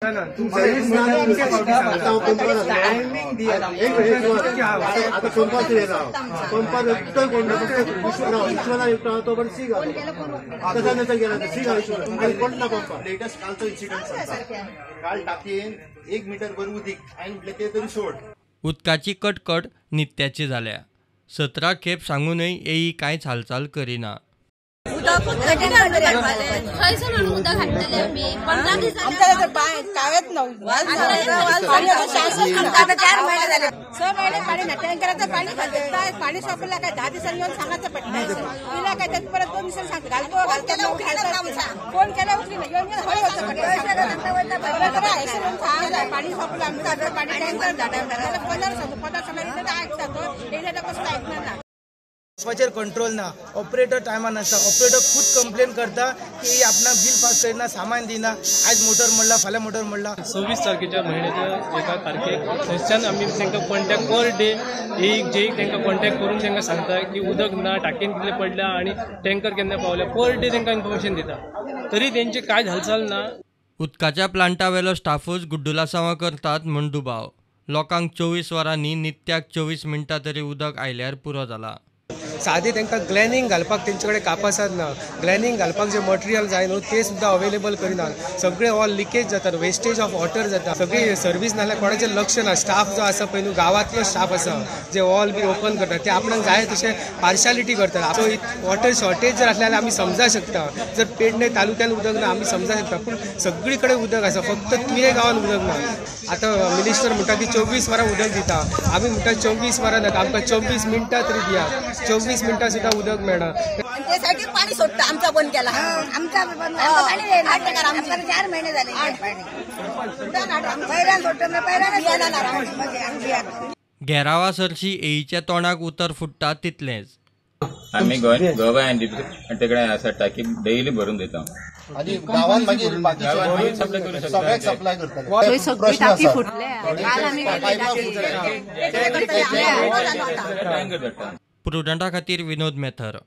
Latest कालचो incident सांगता. काल टाकयेन 1 metre भर उदीक हांवें म्हटलें तें तरी सोड. उदकाची कटकट नित्याची जाल्या. 17 खेप सांगूनय एई कांयच हालचाल करिना. 6 महिने पाणी ना, टँकराचं पाणी घालतात, पाणी संपलं काय 10 दिवसांनी येऊन सांगायचं पडलं, तिला काय त्यात परत 2 दिवसांनी सांगतो घालतो घालतो, फोन केला उचली नाही, येऊन हळू होतं पाणी संपलं आमचं, पाणी टँकर झालं, 15 सांगतो 15 समय ऐकतात, कसं ऐकणार ना. पंपाचेर कंट्रोल ना, ऑपरेटर टायमान आसता, ऑपरेटर खूद कंप्लेन करता की आपणाक बील पास करिना, सामान दिना, आयज मोटर मोडला फाल्यां मोटर मोडला. 26 तारखेच्या म्हयन्याच्या एका तारखेक थंयच्यान आमी तांकां कॉन्टेक्ट पर डे एक जेक तांकां कॉन्टेक्ट करून तांकां सांगता की उदक ना, टाकयेन कितले पडल्या आनी टँकर केन्ना पावल्या, पर डे तांकां इन्फॉर्मेशन दिता, तरी तेंची कांयच हालचाल ना. उदकाच्या प्लांटावेलो स्टाफूच गुड्डुलासांवां करतात म्हूण दुबाव. लोकांक 24 वरांनी नित्याक 24 मिनटां तरी उदक आयल्यार पुरो जाला. सादें तांकां ग्लॅनिंग घालपाक तेंचे कडेन कापासाद ना, ग्लॅनिंग घालपाक जे मटेरियल जाय न्हू ते सुद्दां अवेलेबल करिना, सगळे ऑल लिकेज जाता, वेस्टेज ऑफ वॉटर जाता, सगळी सर्वीस नाल्यार कोणाचें लक्ष ना. स्टाफ जो आसा पळय न्हू गांवांतलो स्टाफ आसा जे ऑल बी ओपन करतात ते आपणाक जाय तशें पार्शालिटी करतात. सो वॉटर शॉर्टेज जर आसलें जाल्यार आमी समजा शकता, जर पेडणे तालुक्यान उदक ना आमी समजा शकता, पूण सगळी कडेन उदक आसा, फक्त तुये गांवान उदक ना. आतां मिनिस्टर म्हणटा की 24 वरां उदक दिता, आमी म्हणटा 24 वरां नाका, आमकां 24 मिनटां तरी दिया, 24 मिनटां सुद्दां उदक मेळना. त्यासाठी पाणी सोडता, आमचा बंद केला, आमचा बंद 4 महिने झाले पाणी. घेरावा सरशी एईच्या तोंडाक उतर फुट्टा तितलेंच. आमी गोवा एनडीपी आसा टाकी डेली भरून दिता आनी गांवांत मागीर सगळ्याक सप्लाय करतले. सगळी टाकी फुटल्या. प्रुडंटा खातीर विनोद मेथर.